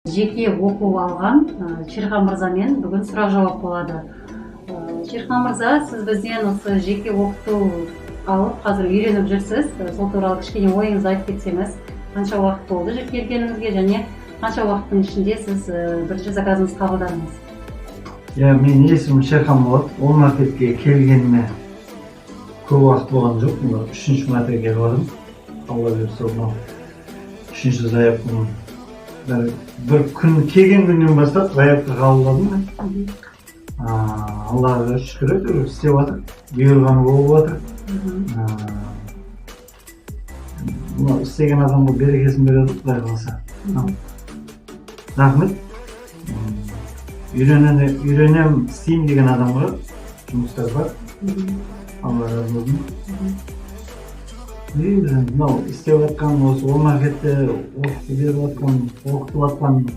Жеке оқу алған Шерхан мырзамен бүгін сұрақ жауап болады. Шерхан мырза, сіз бізден осы жеке оқыту алып, қазір үйреніп жүрсіз. Сол туралы кішкене ойыңызды айтып кетсеңіз. Қанша уақыт болды келгеніңізге және қанша уақыттың ішінде сіз бірінші заказыңызды қабылдадыңыз? Иә, менің есімім Шерхан болады. Ол маркетке келгеніме көп уақыт болған жоқ. Мына үшінші мәрте келіп жатырмын. Алла бұйырса, мынау үшінші заявкам. Бір күн, келген күннен бастап заявка қабылдадым мен. Аллаға шүкір, әйтеуір істеп жатыр, бұйырғаны болып жатыр. Мынау істеген адамға берекесін береді, құдай қаласа. Рахмет. Үйренем, істеймін деген адамға жұмыстар бар. Алла разы болсын. И мынау істеп жатқан, осы ол маркетте оқытып беріп жатқан, оқытып жатқан.